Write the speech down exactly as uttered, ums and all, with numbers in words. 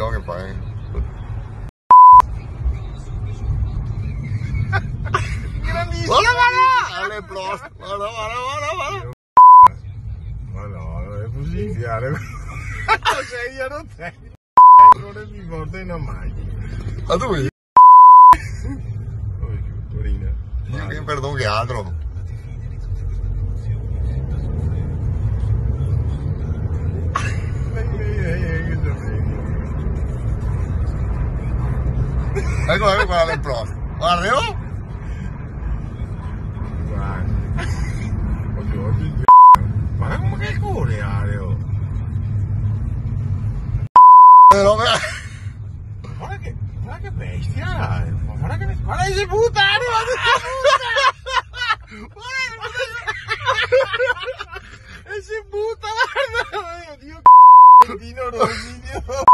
Che fa, eh? Grandissimo! Varda, varda! Al è prost! Varda, varda, varda, varda! Ma no, no xe cusì, Chiaro. Cioè, io non te... Non mi porta in mai. Ma dove? Torino. Io che perdono che altro. Eco, eco qua, l'è prost. Varda, oh! Varda. Oddio, oddio. Varda come che el core, Areo. Eh, no, ma... Varda che, varda che bestia, Areo. Ma varda che be-, varda che se buta, Areo, varda che se buta. Varda, varda. E se buta, varda. Oddio, Dino Rosilio.